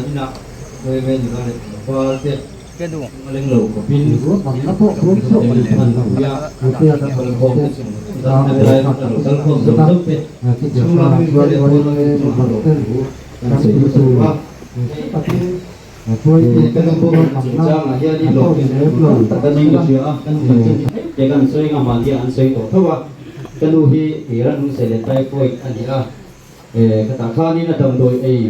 inah Hawihmei nula leh tlangval te a leng lo khawpin hman puia kalkhawm te chung zan lai a lo kalkhawm zawk zawk te chhunglam mite leh pawn lam mite chungah lo thu kan sawi hmasa duh a. Hei ka nu pawh chungchangah hianin lawmthu tam tak a ning ka hria a, ka nu chanchin hi tlem te kan sawi nga mahni an sawi tawh tho a, ka nu hi Iran hmingse leh typhoid a ni a, khatah khanin a damdawi ei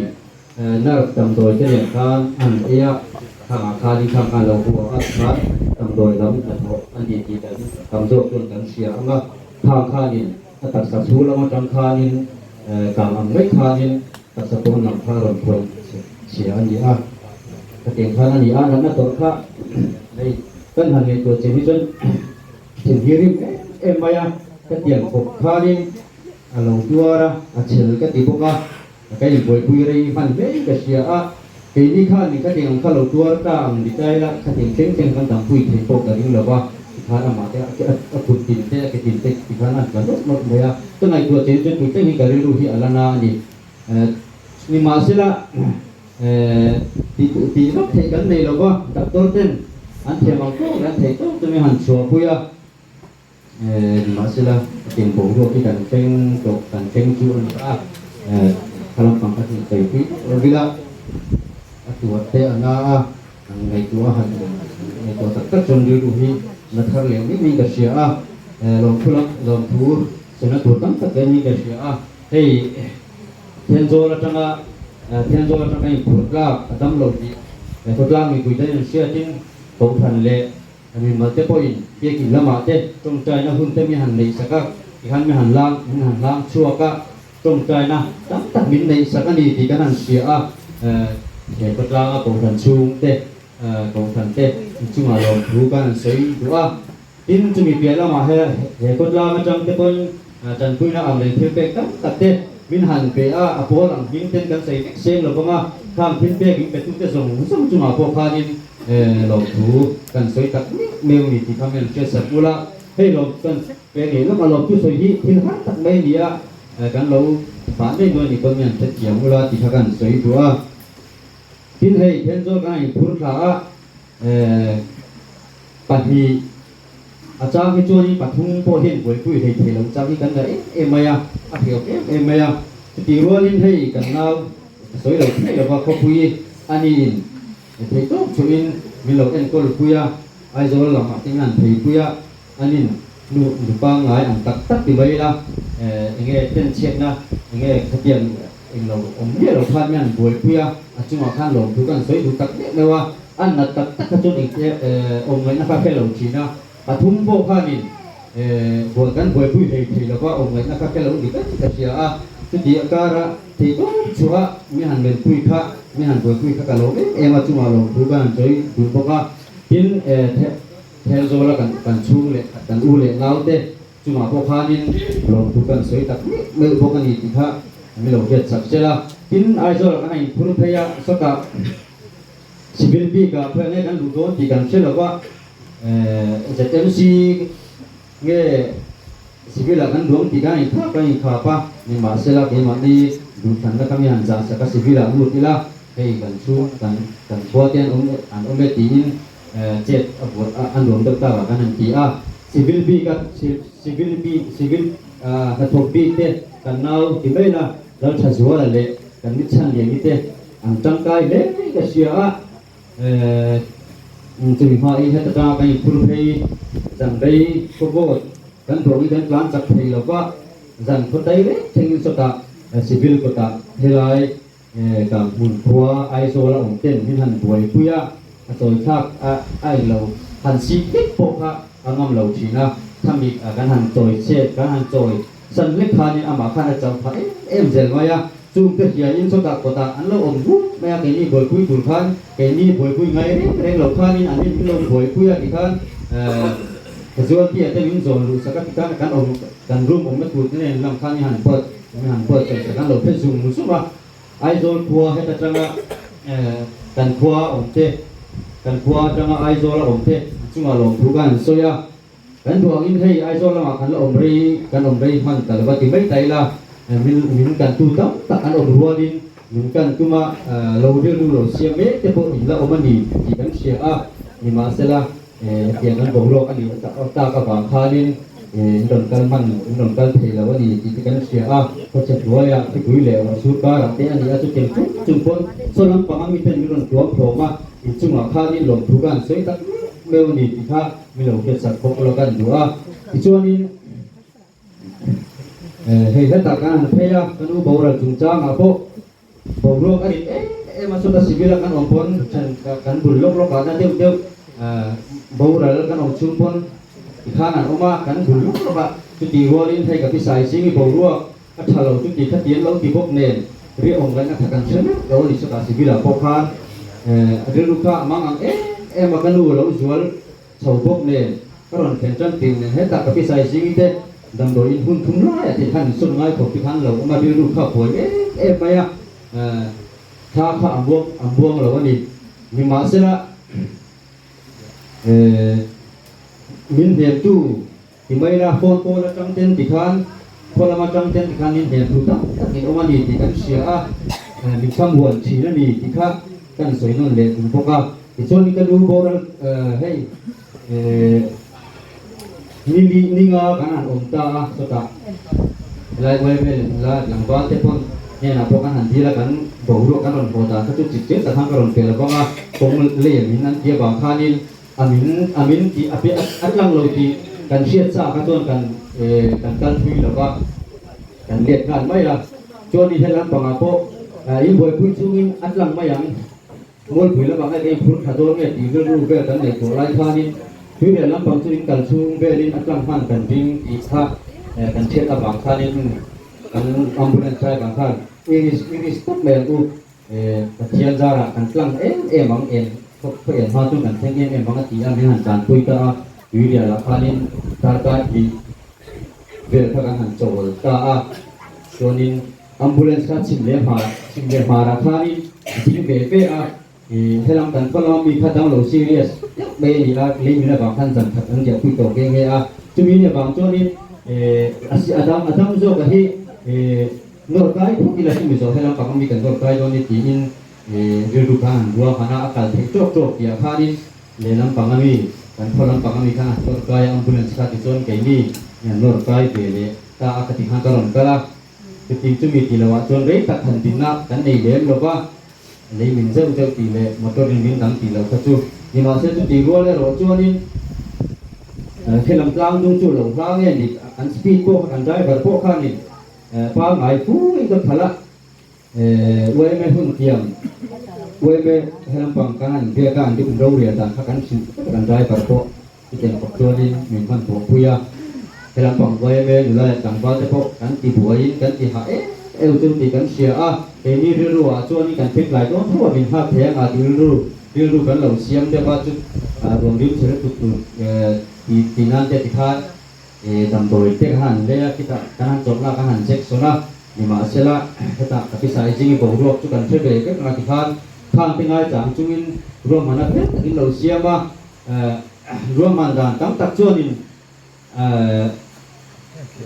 Nerve damdawi te nen khan an ei a, khangah khanin khang khan lo hua a khan damdawi lam hnathawh a ni tih kan tam zawk chuan kan hria ang a, khang khanin a taksa chhung lam atang khanin kang ang mai khanin taksa pawn lam kha a rawn phawi chhia a ni a, khatiang khan a ni a, natna tawrh kha hei kan han ngaihtuah chin hi chuan thin hi rim em em mai a, khatiang khawp khanin a lo tuar a, a chhel ka ti bawk a. Ka inbuaipui rei hman hle ka hria a, keini khan ka tiang ang kha lo tuar ta ang ni tlai la, khatin thleng thleng kan dampui thei pawh ka ring lo va, tikhan amah te a kut tin te a ke tin te tikhan a tla nawlh nawlh mai a, ka ngaihtuah che chuan tui thleng hi ka rilru hi a la na a ni. Nimahsela tih tih vak theih kan nei lo va, doctor ten an thiam ang tawk leh an theih tawk chu mi han chhuahpui a. Nimahsela, hetiang boruak hi kan thleng tawh, kan thleng chu a ni a, kha lampang kha chu sawi pui vak lo ila, a tuar te a na a, an ngaihtuah a han ngaihtuah tak tak chuan rilru hi na thar leh mai maiin ka hria a, lawmthu lam lawmthu sena tur tam tak hian ka hria a, hei Thenzawl atanga Thenzawl atanga inphurh tlak a dam lo tih khawtlang mipui te an hriatin Kohhran leh Mimal te pawhin biakin lamah te tawngtaina hun te mi han neih sak a, tikhan mi han lang min han hlang chhuak a, tawngtaina tam tak min neih sak a ni tih kan han hria a, he khawtlanga kohhran chhung te, kohhran te inchungah lawmthu kan han sawi duh a. Tin, chumi piah lamah he he khawtlang atang te pawn tanpuina ang leh thil pek tam tak te min han pe a, a pawl ang hming ten kan sawi vek seng lo vang a, khang thil pek in petute zawng zawng chungah pawh khanin Lawmthu kan sawi tak meuh meuh ni tih kha men hriat sak ula, hei lawm kan pe ngei lawk a, lawmthu sawi hi thil har tak mai a ni a, kan lo bah mai dawn ni pawn men hre thiam ula tih kha kan sawi duh a. Tin hei Thenzawl kan inphur thla a, pahnih a chang hi chuanin pathum pawh hian buaipui hlei thei lo chang hi kan la em em mai a, a hriau em em mai a. Chutih rualin hei kan nau ka sawi lo thei lova khawpui a niin Thei tawk chuhin min lo enkawl pui a, Aizawl lamah te hian thei pui a, an in nu nu pangngai ang tak tak ti mai ila, enge tenchhiatna enge khatiang englo awm miah lo khan mian buaipui a, a chungah khan lawmthu kan sawi duh tak miah meuh a, an nat tak tak kha chuan engte awm ngaihna kha hre lo thin a, pathum pawh khanin buai kan buaipui hlei thei lova awm ngaihna kha hre lo ni vek ka hria a, chuti a kara thei tawp chhuah mi han menpui kha mi han buaipui kha ka lawm em em a, chungah lawmthu kan han sawi duh bawk a, tin Thelzawla kan kan chhung leh kan u leh nau te chungah pawh khanin lawmthu kan sawi tak meuh meuh bawk a ni tih kha mi lo hriat chak sela, tin Aizawlah kan han inphur phei a, sawtah Civil bikah pawh enge kan luh dawn tih kan hre lova, ZMC nge Civil ah kan duang tih kan inkhap kan inkhap a, nimahsela keimahni duhthlanna kha mi han zah sak a Civil ah lut ila hei kan chhung kan kan khua te an awm an awm e tiin chet a buat a a nuam deuh tak ah kan han ti a, Civil bik a Civil bik Civil hnathawk bik te kan nau ti mai la Lalthazuala leh kan mitchhanliani te an tangkai hle mai ka hria a. Chumi hmain heta tanga kan inphur phei zan rei khawvawt kan duangin kan tlan chak thei lo va, zan khaw tai reng thlengin sawtah civil kawtah helai ka hmun khua Aizawl a awm ten min han buaipui a, a chawi thlak a a englo han sik hlek pawh kha a ngam lo thin a, khami kan han chawi chhet kan han chawi san hlek khanin amah khan a chauh phah em em zel mai a. Chungte hianin chawtah kawtah an lo awm hmuh mai a, keini buaipui tur khan, keini buaipui ngai reng reng lo khanin an in lo buaipui a tikhan casualty ah te min zawn luh sak a tikhan kan awm kan room awmna tur te nen lam khan i han buat min han buat sawi sak an lo phe zung zung a, Aizawl khua heta tanga kan khua awm te kan khua atanga Aizawl a awm te chungah lawmthu khan an sawi a. Kan duh angin hei Aizawl lamah kan la awm rei, kan awm rei hman ta lova ti mai ta ila, min min kantu tam tak an awm rualin Min kan tuma lo rilru lo siam mek te pawh in la awm a ni tih kan hria a, nimahsela hetiang an boruak a nih tak avang khanin in rawn kal hman, in rawn kal thei lo a ni tih te kan hria a, khawchhe hnuaia thipui leh ruahsur karah te a ni a, chutiang chung chung pawn saw lampanga miten min rawn tuam hlawm a, inchungah khanin lawmthu ka han sawi tak meuh a ni tih kha min lo hriatsak bawk lo ka han duh a, tichuanin. Hei hetah kan han phei a, ka nu boral chungchangah pawh boruak a rit em em a, chutah civil a kan awm pawn kan bul lawk lawk ah na deuh deuh boral kan awm chhung pawn tikhan an awm a, kan bul lawk lawk ah chutih rualin hei ka pisai zing i boruak a tha lo chuti kha ti an lo ti bawk nen riahawm ngaihna kha kan hre meuh lo a ni, chutah civil ah pawh khan rilru kha a mang ang em em a, ka nu a lo zual Chho bawk nen ka rawn thlen tan tir nen hetah ka pisai zingi te damdawi in hun thum laiah tih khan insawm ngai khawp te khan lo awm a, rilru kha a buai em em mai a, thla kha a muang a muang lo a ni. Nimahsela min hnemtu ti mai la phone call atang ten ti khan khaw lam atang ten ti khan min hnemtu tam tak in awm a ni tih kan hria a, min thlamuan thin a ni tih kha kan sawi nawn leh duh bawk a. Tichuan ka nu boral hei ni li ninga kan han awm ta a, chutah helai uaimel la tlangval te pawn hnenah pawh kan han dil a, kan boruak kan rawn haw dan kha chu chip chiang tak khan ka rawn pel avang a, kawng lei a min an tih avang khanin a min a min tih a a tlang lo tih kan hriat sa kha chuan kan kan kal thui lo va, kan let nghal mai a. Chuan he lampangah pawh in buaipui chungin a tlang mai ang. Mualpui lamah nge ka inphur tha dawn nge tih rilru vel kan nei tawh lai khanin Tuirial lampang chu in kal chhung velin a tlang hman kan ding tih kha kan hriat avang khanin kan ambulance driver khan i risk i risk tawp mai ang u, Pathian zarah kan tlang em em ang en khaw en hma chuan kan thleng em em ang a ti a, min han tanpui ta a, Tuirialah khanin darkar hnih vel kha kan han chawl ta a, chuanin Ambulance kha chhim leh hmar chhim leh hmarah khanin a ding ve ve a, ih helam kan khaw lama mi kha danglo serious deuh mai a ni a, lei min avang khan zan khat an riahpui tawh nghe nghe a, chumi ni avang chuanin eh a si a dang a dam zawk a hi eh nawr kai phawt ila chumi zawh helam panga mi kan nawr kai dawn ni tiin eh rilru khan an ruahman a, a kal theih tawk tawk tih ah khanin lehlam panga mi kan khaw lam panga mi khan an nawr kai a, ambulance kha tichuan keini an nawr kai ve leh ta a ka ti khan ka rawn kal a. Chuti chumi tih loh ah chuan rei tak han dinna kan nei lem lo va, lei min zeuh zeuh tih leh motor in min dang tih loh kha chu. Nimahse chuti rual erawh chuanin khilam tlang dung chu lo hla nge ni, an speed pawh kha kan driver pawh khanin pangngai fu in ka khalh a, UMA hun thiam UMA helampang kan han biak a, an dik rorel dan kha kan hrilh vek a kan driver pawh. Chutiang kawp chuanin min hman pawh pui a, he lampang YMA nula leh tlangval te pawh kan ti buaiin kan ti hah em em chu tih kan hria a, keini rilru ah chuanin kan thleng tlai dawn tho a, min nghak thei anga tih rilru rilru kan lo siam deuh a, chu ruang rim chhe lutuk tur ti ti nan te tikhan damdawi te ka han lei a, khitah kan han chawlh na kan han injection a, nimahsela hetah ka pisa i boruak chu kan hre ve vek anga tikhan khang te ngaichang chungin ruahmanna fel takin lo siam a. Ruahman dan tam tak chuanin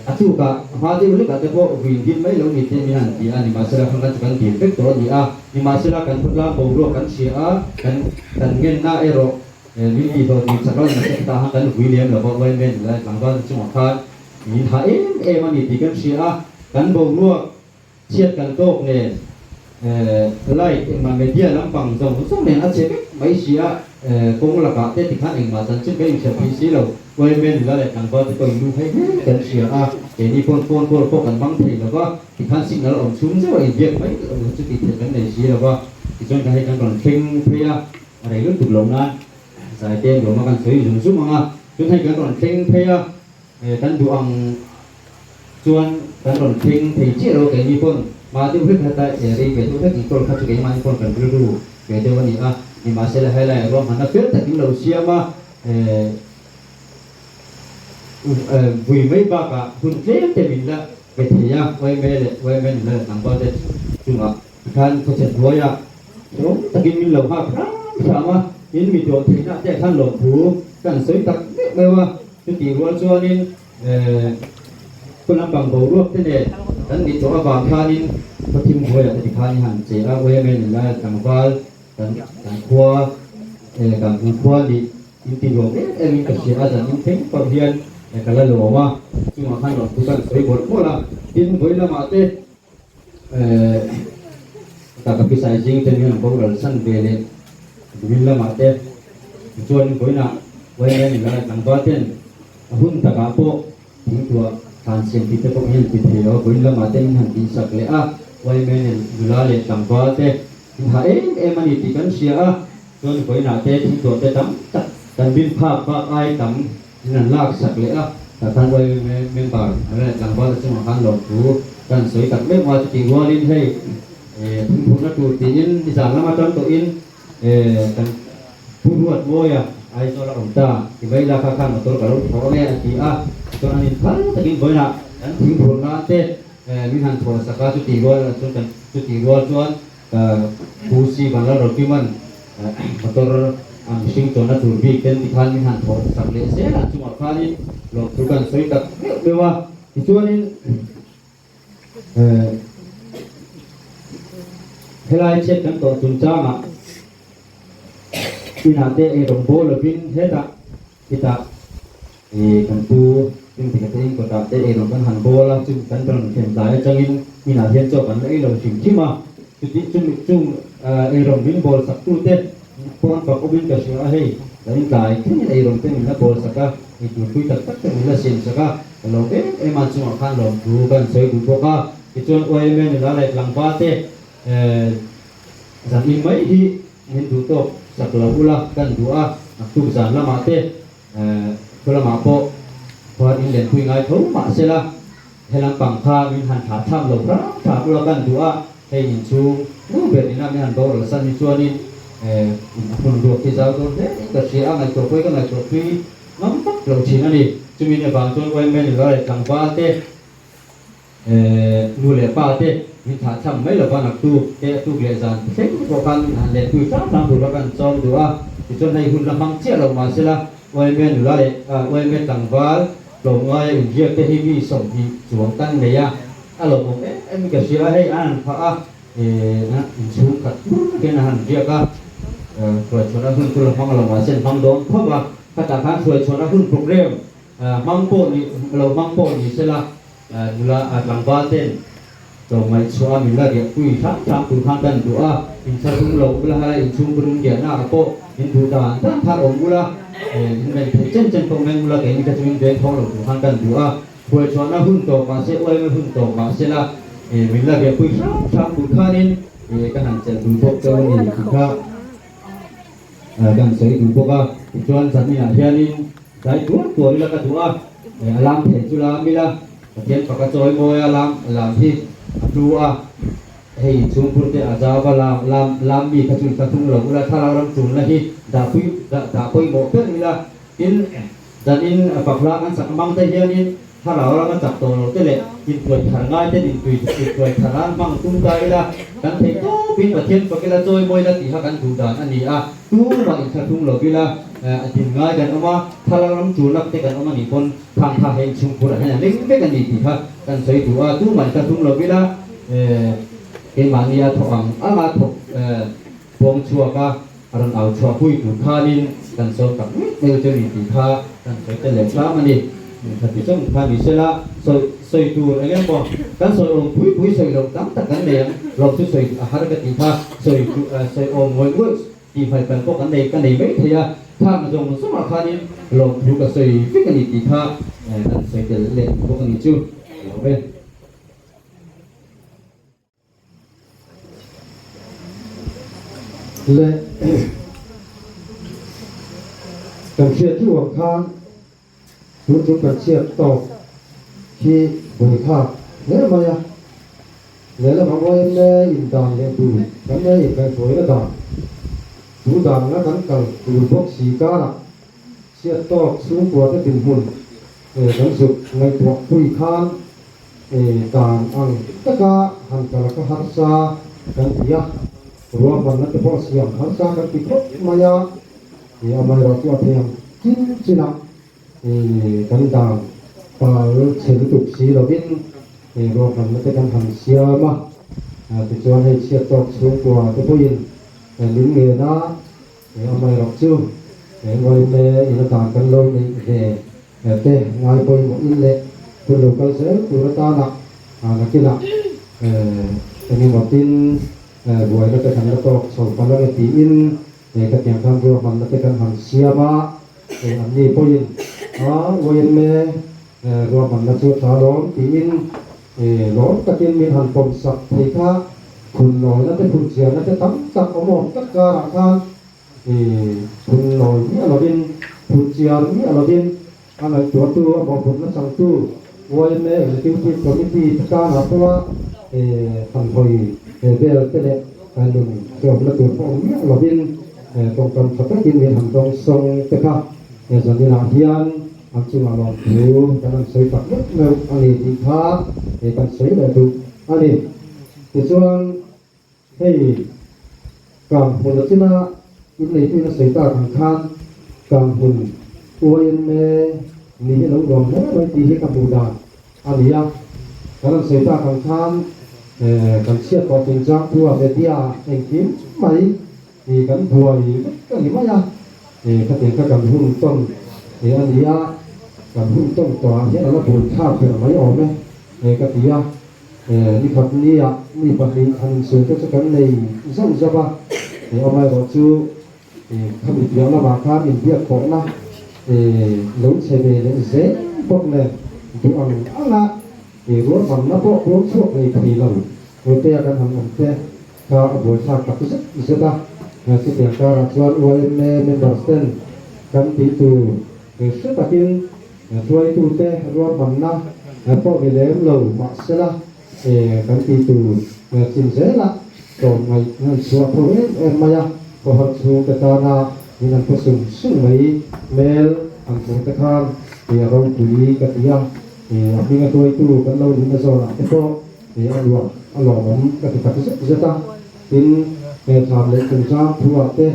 a tukah hma deuh lekah te pawh vui din mai lo ni te min han ti a, nimahsela khan kan chu kan dil vek tawh a ni a, nimahsela kan khawtlang boruak kan hria a, kan kan ngenna erawh min tih hlawh tih chak lo ni mahse khitah khan kan vui lem lo va, uain leh tlangval te chungah khan min ha em em a ni tih kan hria a, kan boruak Chhiat kan tawk nen light engmah media lampang zawng zawng nen a che vek mai si a, kawng lakah te tikhan engmah chanchin kan inhriat thei si lo. Uaime nula leh tlangval te pawh in lu hei hle kan hria a, keini pawn phone call pawh kan hmang thei lo va, tikhan signal awm chhung zeuh a inbiak mai loh chu tih theih kan nei si lo va, tichuan ka hei kan rawn thleng phei a, a rei lutuk lo nan zai te nuam a kan sawi zung zung ang a, chuan hei kan rawn thleng phei a, kan duh ang. Chuan kan rawn thleng thei chiah lo keini pawn hma deuh hlek hlek a rei ve deuh hlek inkawl kha chu keimahni pawn kan rilru ve deuh a ni a, nimahsela helaiah ruahmanna fel takin lo siam a, vui mai bakah hun tlem te min la pe thei a, yma leh yma nula leh tlangval te chungah tikhan khawchhe hnuaiah hrehawm takin min lo nghak hram hram a, in mi dawh theihna te khan lawmthu kan sawi tak meuh meuh a, chutih rual chuanin. Khaw lampang boruak te nen kan nih tawh avang khanin khaw thim huaiah te tikhan i han che a, YMA nula tlangval kan kan khua eh kan khua nih in ti nuam em em in ka hria a, zan in thleng pawh hian ka la lawm a, chungah khan lawmthu kan sawi bawlh bawlh a, tin vawi lamah te eh ka ka pisai zing ten hian boral san ve leh dumin lamah te tichuan vawiinah YMA nula tlangval ten a hun takah pawh Thingtuah thlan siam tih te pawh hian ti thei lo a, vawiin lamah te min han tihsak leh a, YMA nen nula leh tlangval te min ha em em a ni tih kan hria a, chuan vawiinah te thingtuah te tam tak kan bin phak bak ai tam min han laksak leh a, tah khan YMA member nula leh tlangval te chungah khan lawmthu kan sawi tak meuh a, chutih rualin hei thingphurhna tur tiin nizan lama tan tawhin Kan Pu Ruatmawia Aizawl a awm ta, ti mai la kha khan motor ka lo thawh ange a ti a, chuan an inphal takin vawiinah kan thingphur nan te min han thawh sak a, chuti rual chuan kan chuti rual chuan ka Pu Si Vanlal Rokiman motor a mihring tawnna tur bik ten tikhan min han thawh sak leh zel a, chungah khanin lawmthu kan sawi tak meuh meuh a, tichuanin. Helai chhiat kan tawh chungchangah inah te ei rawn bawl lovin hetah khitah kan pu Tingtinga te in kawtah te ei rawn kan han bawl a, chung kan rawn thlen tlai atangin inah hian chaw kan la ei lo hrim hrim a, chuti chumi chung ei rawn min bawl sak tute pawn fak awmin ka hria a, hei kan intlai thlengin ei rawn te min la bawl sak a, ei tur pui tak tak te min la siam sak a. Ka lawm em em a, chungah khan lawmthu kan sawi duh bawk a, tichuan YMA nula leh tlangval te zan in mai hi min duh tawk sak lo ula kan duh a, naktuk zan lamah te thu lamah pawh khuan in lenpui ngai tho mahsela he lampang kha min han thlah thlam lo hram hram ula kan duh a, hei inchhung nu ber ina min han boral san hi chuanin in a hun ruak hi zau dawn hle in ka hria a, ngaihtuah pawh hi ka ngaihtuah pui Ngam vak lo thin a ni. Chumi ni avang chuan YMA nula leh tlangval te, nu leh pa te min thlah cham mai lova naktuk te a tuk leh zan thleng te pawh khan min han lenpui hram hram tur kha kan chawm duh a. Tichuan hei hun la hmang chiah lo mahsela YMA nula leh YMA tlangval tlawmngaia inriak te hi mi 20 chuang kan nei a, a lawmawm em em in ka hria a, hei an han phah a. Inchhung khat phur takin a han riak a, hruaichhuahna hun chu la hmang lo mahse an hmang dawn khawp a, khatah khan hruaichhuahna hun program hmang pawh ni lo hmang pawh ni sela nula tlangval ten tlawmngaihchhuah a min la riahpui hram hram tur khan kan duh a, inthlahrung lo ula hala inchhung rum riahna ah pawh in duh dan dan thar awm ula, in men theih chen chen pawh meng ula keini kha chu in veng thawng lo tur khan kan duh a. Hruaichhuahna hun tawp mahse uaima hun tawp mahsela min la riahpui hram hram tur khanin ka han chelh duh bawk chauh a ni tih kha ka han sawi duh bawk a. Tichuan zaninah hianin zai tuar tuar ila ka duh a, a lam thei chu lam ila Pathian faka chawi mawi a lam lam hi a hlu a, hei inchhungkhur te a zau va lam lam lam mi kha chu ka tung lo ula thlarau ram chulna hi dah pui dah dah pawimawh ber ila tin Danin a fak hla kan sak mang te hianin thlarau rama chak tawh lo te leh intuai thar ngai ten intui intuai thar an hmang tum ta ila, kan theih tawpin Pathian fak ila chawi mawi ila tih kha kan duh dan a ni a, tumah inthlahrung lo ila a din ngai kan awm a, thlarau ram chulnak te kan awm a nih pawn thang kha heng chhungkhur ah hian a ling vek a ni tih kha kan sawi duh a, tumah inthlahrung lo ila keimahni a thawk ang anga thawk Pawng chhuak a, a rawn au chhuah pui tur khanin kan sawn tak mek mek chu a ni tih kha kan sawi tel leh hram a ni. Khati zawng kha ni sela, sawi sawi tur eng emaw kan sawi awm pui pui sawi loh tam tak kan nei ang, lawm chu sawi a har ka tih kha sawi sawi awm ngawih ngawih tih hmai kan pawh kan nei ka nei mai thei a, khang zawng zawngah khanin lawmthu ka sawi vek a ni tih kha kan sawi tel leh bawk a ni chu. Lo ve. Leh kan hriat chu ang khan tun chung kan chhiat tawk khi buaithlak hle mai a, lehlam ang YMA in dan leh bul kan nei inkaihhruaina dan chu dan anga kan kal tur bawk si karah chhiat tawk chhungkua te dinhmun kan zuk ngaihtuah pui khan Dan ang taka han kal ka harsa kan ti a, ruahmanna te pawh siam harsa kan ti khawp mai a, amaherawhchu a thei ang chin chinah kan dan Pal chhe lutuk si lovin hei ruahmanna te kan han siam a, tichuan hei chhiat tawk chhungkua te pawhin min ngen a, he amaherawh chu he uaime in a dan kan lo neih ve te ngai pawimawh in leh hun lo kal zel tur atana nakinah eng emaw tin buaina te kan la tawk chho palh ange tiin he ka tiang khan ruahmanna te kan han siam a. Hei an ni pawhin a YMA ruahmanna chu a tha lawm tiin lawm takin min han pawm sak thei kha phun lawina te phun chiahna te tam tak awm awm tak karah khan phun lawi miah lovin phun chiar miah lovin a ngaihtuahtu a mawhphurhna changtu YMA Executive Committee te tanah pawha han hawi vel te leh nun hlawmna tur pawh awm miah lovin Tawngkam tha takin min han dawng sawng te kha he zaninah hian an chungah lawmthu kan han sawi tak meuh meuh a ni tih kha he kan sawi leh duh a ni. Tichuan hei kang hmun a china inneitu in a sawi tak ang khan kang hmun YMA ni hi lo nuam hle mai tih hi ka hmuh dan a ni a. Kan han sawi tak ang khan kan chhiat tawh chungchang thu a media engkim mai Ih kan buai vek a ni mai a, ih khatiang kha kan hun tawn ih a ni a, kan hun tawn tawhah hian a la buai thlak ber mai awm e ih ka ti a, ih ni khat nia mi pahnih han insual te chu kan nei zauh zauh a, ih amaherawh chu ih khami piah lamah khan inbiak pawhna ih lo chhe ve leh zel bawk nen duh ang anga ih ruahmanna pawh puang chhuak ngei thei lo Hotea kan han awm te. Kha a buaithlak tak zet zet a, chutiang karah chuan YMA members ten kan tih tur hre takin hruaitute ruahmanna pawh ni lem lo mahsela kan tih tur chin zelah tlawmngaih an chhuah tho em em mai a, khawhar chhungte tana min an pe sung sung mai hmel an hmuh te khan a ropui ka ti a, a hminga hruaitu kan lo nihna zawnah te pawh He a luah a lawmawm ka ti tak zet zet a, tin he thlam leh chungchang thuah te,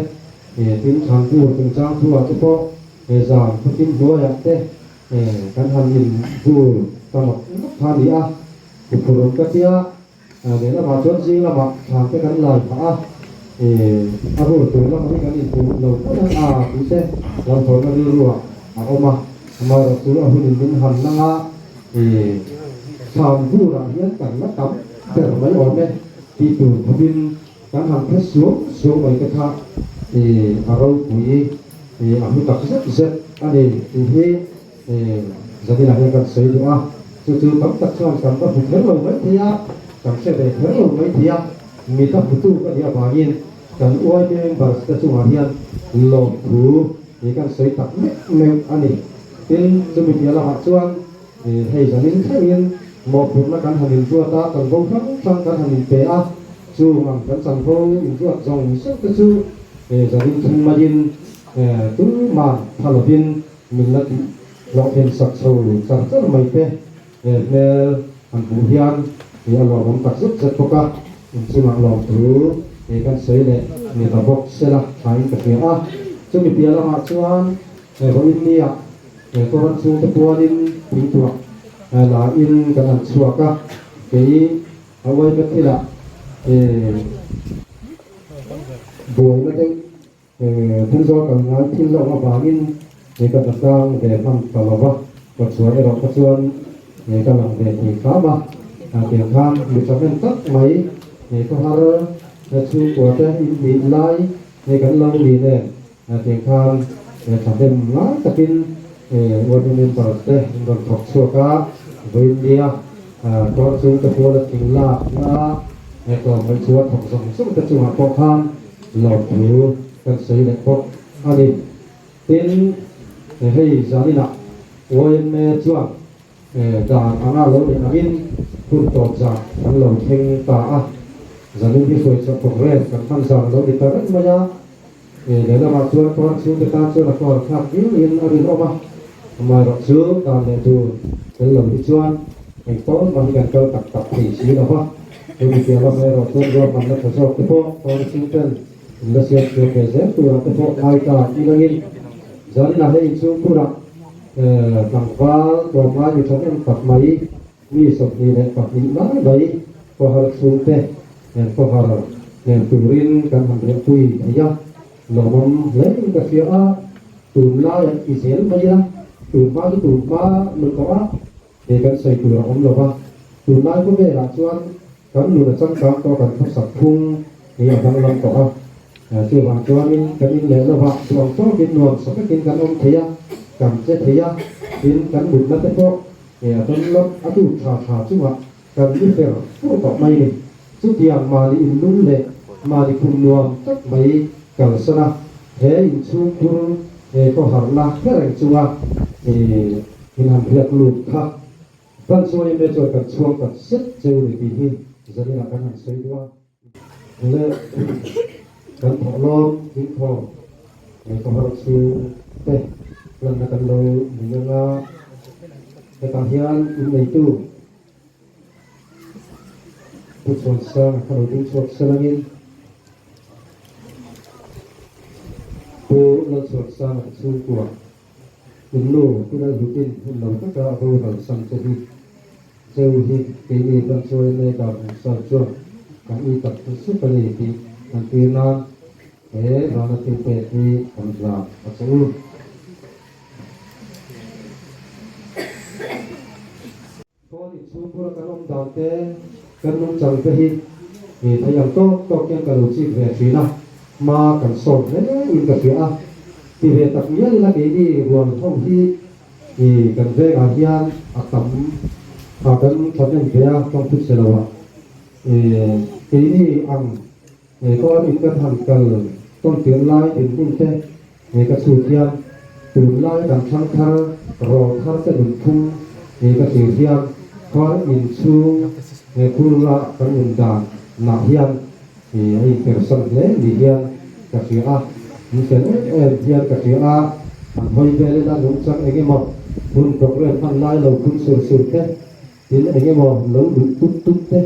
he tin thlantur chungchang thuah te pawh he zan khawtin hnuaiah te he kan han in bur ta mak mak kha a ni a, huphurh ka tia, lehlamah chuan zing lamah thlan te kan lai phah a, he a rul tur lamah hi kan inhmuh lo hman ang a tih te hlauhthawnna rilruah a awm a, amaherawhchu a hunin min han nang a. He thlam burah hian kan la tam ber mai awm e tih tur khawpin kan han phe suam suam mai te kha a ropui a hmu tak zet zet a ni tih hi zaninah hian kan sawi duh a. Chu chu tam tak chuan kan va hmu kher lo mai thei a, kan hre ve kher lo mai thei a, mit a hmutu ka nih avangin kan YB members te chungah hian lawmthu hi kan sawi tak meuh meuh a ni. Tin, chumi piah lamah chuan hei zanin thlengin mawhphurhna kan han inruat a, chanvo hrang hrang kan han inpe a, chung ang kan chanvo inruat zawng zawng te chu zanin thleng maiin tuman tha lovin min la tih hlawhtlin sak chho char char mai te hmel han hmuh hian a lawmawm tak zet zet bawk a, inchungah lawmthu kan sawi leh ni ta bawk sela thain ka hria a. Chumi piah lamah chuan He vawiin nia he kawran chhungte pualin thingtuah la in kan han chhuak a, kei a uaime thilah he buaina deuh he Thenzawl kal ngai thil la awm avangin he ka hnahtlang ve hman ta lo va, ka chhuah erawh kha chuan he ka lang ve thei hram a, tiang khan mi tha tak mai he khawhar chhungkua te in hnih lai he kan lo ni nen. Tiang khan thahnem lai takin ward members te an rawn thawk chhuak a, vawiin nia kawr chung te pual a thing lak na a tlawm mai chu a thawk zawng zawng te chungah pawh khan lawmthu kan sawi leh bawk a ni. Tin, hei zaninah YMA chuan Dan anga lo nih angin hun tawp zan kan lo thleng ta a, zanin hi hruaichhuah programme kan hman zan a lo ni ta reng mai a, lehlamah chuan kawr chhungte tan chuan a kawr thlak viauin a rinawm a, amaherawh chu dan leh dur tel lo hi chuan engpawn mah hi kan kal tak tak thei si lo va, chu mi piah lamah erawh chuan ruahmanna tha zawk te pawh kawr chhungten in la siam chhuak ve zel turah te pawh ngai ta ilangin zaninah hei inchhungkhurah. Tlangval tlawmngai mi thahnem tak mai, mi 22 lai mai khawhar chhungte nen khawhar hnem turin kan han riahpui thei a, lawmawm hlein ka hria a, tunlai an ti zel mai a, tunhma chu tunhma lu tawh a, he kan sawi tur a awm lo va, tunlai khawvelah chuan kan nun a changkang tawh a, kan khawsak phung hi a danglam tawh a, chuvang chuanin kan in leh lovah duh ang tawkin nuam sa takin kan awm thei a, kan che thei a, tin kan mutna te pawh a dawn a dut tha tha chungah kan ni fer fur tawh mai ni. Chutiang mahni inlum leh mahni khum nuam tak mai kalsan a, he inchhungkhur he khawharna hre reng chunga in han riak lut kha kan chuangin me chuan kan chhuang tak zet cheu ni tih hi zaninah kan han sawi duh a. Leh kan thawhlawm dingkhawm he khawhar chhung te lanna kan lo nei anga hetah hian inneitu Pu Chhuansanga kha lo ding chhuak salangin Pu Lalchhuansanga te chhungkua in nu Pu Lalhlutin hun lo taka a boral sam che hi cheu hi keini kan chuai mek a hmun chuan kan ui tak zet a ni tih kan tir nan he vana thil pek hi kan hlan a che u. Pawn inchhung bula kan awm dan te, kan nungchang te hi thei ang tawk tawk hian ka lo chik ve thin a, hma kan sawm hle in ka hria a, ti ve tak mial ila keini rual ho hi kan vengah hian a tam a kan thahnem ve a, tawngthut se lo ah keini ang Kawn in kan han kal tawntir lai dinhmun te he ka chhut hian tunlai kan thlang thar rawl thar te nunphung he ka thlir hian khawn in chhung he khurla kan nun dan nah hian a inpersan hle ni hian ka hria a, min fel em em hian ka hria a, an hawi vel ila nungchang eng emaw hun program hman lai lo phun sur sur te Tin, eng emaw lo luh tup tup te,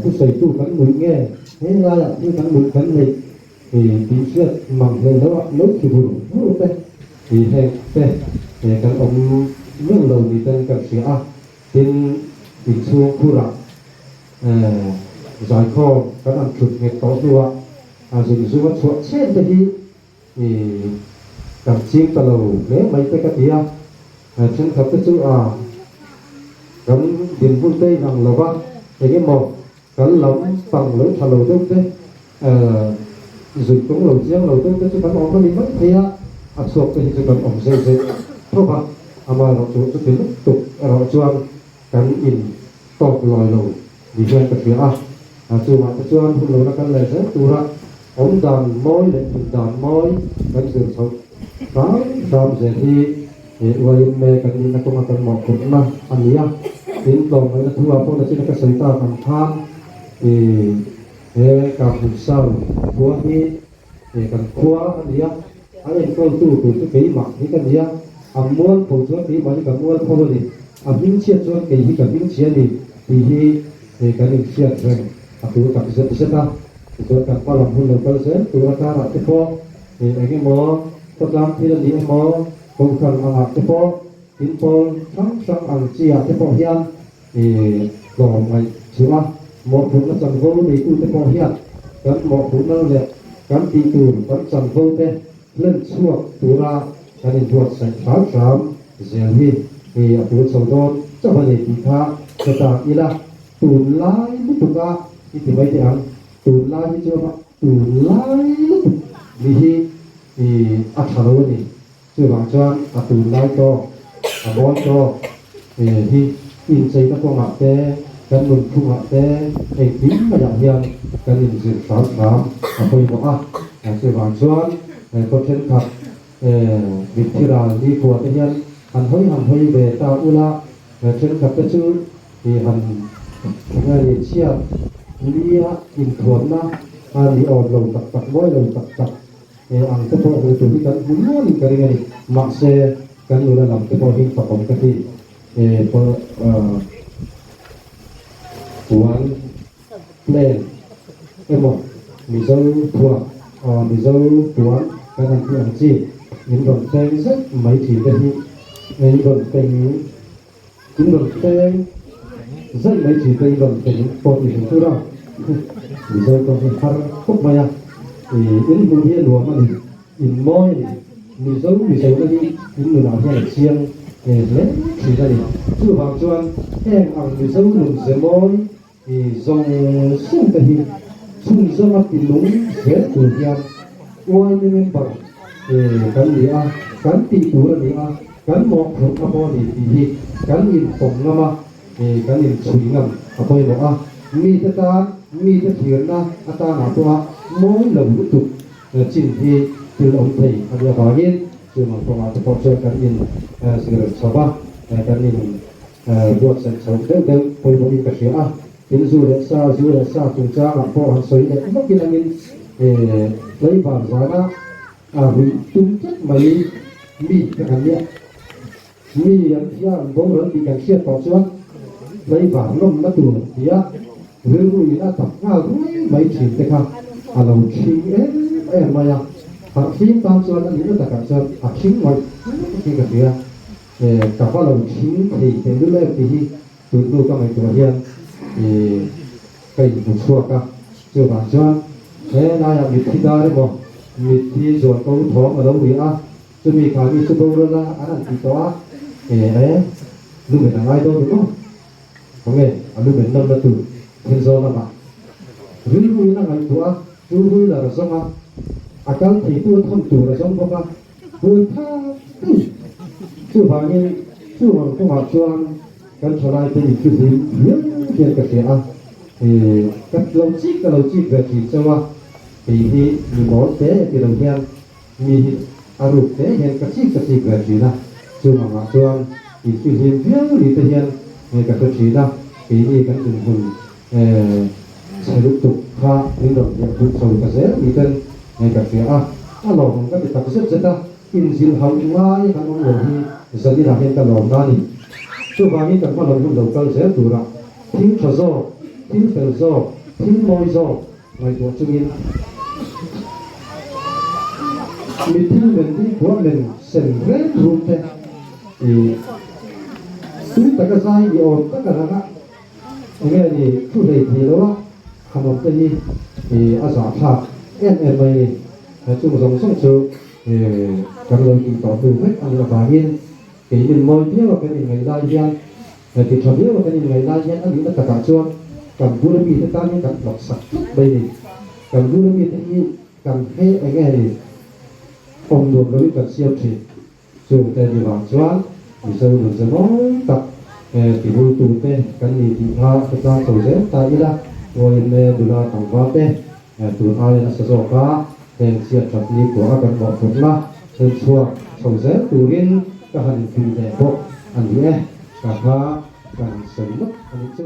thusawitu kan nuih nge he laiah thil kan luh kan neih tih hriat mang hlei lo a lo thi vur vur te tih heng te kan awm meuh lo ni ten kan hria a. Tin, inchhung khurah zaikhawm kan an thut nghet tawh hnuah zun zunga chhuah chhen te hi kan ching ta lo hle mai te ka ti a. Thenkhat te chu a kan dinhmun te inang lo va, eng emaw kan lam pang lo tha lo deuh te, zui kawng lo chiang lo deuh te chu kan awm a ni mai thei a, a chhuak te hi chu kan awm zeuh zeuh tho va, amaherawhchu chuti lutuk erawh chuan kan in tawk lawi lo ni hian ka hria a, chungah te chuan hun lona kan leh zel tura awm dan mawi leh nun dan mawi kan zir chhoh hram hram zel hi he YMA kan nihna kawnga kan mawhphurhna a ni a, tin tlawmngaihna thu ah pawh nachina ka sawi tak ang khan he Kahmun Sau khua hi He kan khua a ni a, a enkawltu tur chu keimah hi ka ni a, a mualpho chuan keimah hi ka mualpho a ni, a hmingchhiat chuan kei hi ka hmingchhia a ni tih hi he kan inhriat reng a tul tak zet zet a. Tichuan kan hma lam hun lo kal zel tur atarah te pawh he eng emaw khawtlang thil a ni emaw, kohhran angah te pawh, in pawl hrang hrang ang chi ah te pawh hian tlawm ngaih chu a, mawhphurhna chanvo neitute pawh hian kan mawhphurhna leh kan tih tur kan chanvo te hlen chhuak tura kan inbuatsaih hram hram zel hi hei a tul chho dawn chauh a ni tih kha hre ta ila, tunlai lutuk a i ti mai teh ang, tunlai hi chu tunlai lutuk ni hi a tha lo a ni. Chuvang chuan a tunlai tawk, a mawi tawk hi incheina kawngah te, kan nunphungah te, engkim maiah hian kan inzir hram hram a pawimawh a. Chuvang chuan khaw thenkhat mitthi ral nikhua te hian han hawi han hawi ve ta ula, thenkhat te chu han enge ni chhiat nia inthuamna a ni awm lo tak tak, mawi lo tak tak. He ang te pawh hmu tur hi kan hmu nualin ka ring a ni. Mahse, kan nula lam te pawh hi fakawm ka ti. He puan plan emaw Mizo thuak Mizo puan kan han tih ang chi min rawn feng zet mai thin te hi. In rawn feng in rawn feng zaih mai chi te in rawn feng pawh ni hrim tur a Mizo tawng hi har khawp mai a ih in hmuh hi a nuam a ni in mawi a ni Mizo Mizo na hi in nunah hian a chiang hle thin a ni chuvang chuan heng ang Mizo nun ze mawi I zawng zawng te hi chhunzawm a ti lung zel tur hian YMA member kan ni a, kan tih tur a ni a, kan mawhphurh a pawh a ni tih hi kan inpawm ngam a, kan inchhui ngam a pawimawh a. Mite tan, mite thlirna atanah pawha mawi lo lutuk chin hi thil awm thei a nih avangin chuvang kawngah te pawh chuan kan in zir chho va, kan in Buatsaih chho deuh deuh pawimawhin ka hria a, tin zu leh sa, zu leh sa chungchangah pawh han sawi leh vak in angin tlaivar zana a ruih tum tlat mai mi ka kan nia. Mi an thia an boral tih kan hriat tawh chuan tlaivar lawmna tur tia rilru in a tak nghal ruai mai thin te kha a lo thing em em mai a, harhfim tan chuan a nihna takah chuan a thing ngawih ngawih hi ka hria. Ka va lo thing thei teh lul em tih hi tun hnu ka ngaihtuah hian ka inhmu chhuak a. Chuvang chuan he laiah mitthi dar emaw mitthi zual ko thawm a lo ri a, chumi kha mi chu boral a an han ti tawh a, e lumen a ngai dawn ni maw? Khawnge a lumen nawmna tur thil zawn lamah rilruin a ngaihtuah a, chu wheeler a zawng a, a kal theitu a thawn tur a zawng bawk a. Bul thak thei. Chuvangin chuvang kawngah chuan kan thalaite inthihlim riau hian ka hria a, ka lo chik ka lo chik ve thin chauh a, kei hi mi mawl te ti lo hian mi hi a ruk te hian ka chik ka chik ve thin a, chuvangah chuan inthihlim viau ni te hian ka hre thin a, keini kan dinhmun Chhe lutuk kha min rawn hliah duh chho ta zel ni ten ka hria a, a lawmawm ka ti tak zet zet a, inzilh hauh ngai kan awm lo hi zaninah hian ka lawm na a ni. Chuvangin kan hmalam hun lo kal zel turah thil tha zawk, thil fel zawk, thil mawi zawk ngaihtuah chungin mi thil men ding khuah men sen reng rum te i tui taka zai ni awm taka ranga Enge ni thu hlei thei lo a, khamawm te hi a zah thlak em em mai a ni. Chung zawng zawng chu kan lo tih tawh hnu vek a nih avangin keinin mawi viau a kan inngaih lai hian, ti tha viau a kan inngaih lai hian a nihna takah chuan kan bula mite tan hian kan hlawk sak tlat mai a ni. Kan bula mite hi kan he enge ni awm nuam loin kan siam thin. Chungte ni vang chuan Mizo nun ze mawi tak tihultute kan ni tih kha hretlang chho zel ta ila, Uaime nula tlangval te tun aia nasa zawk a heng chhiat that ni kuah a kan mawhphurhna hun chhuak chho zel turin ka han inpui leh bawk a ni e, ka kha ka han sawi lawk a nih chu.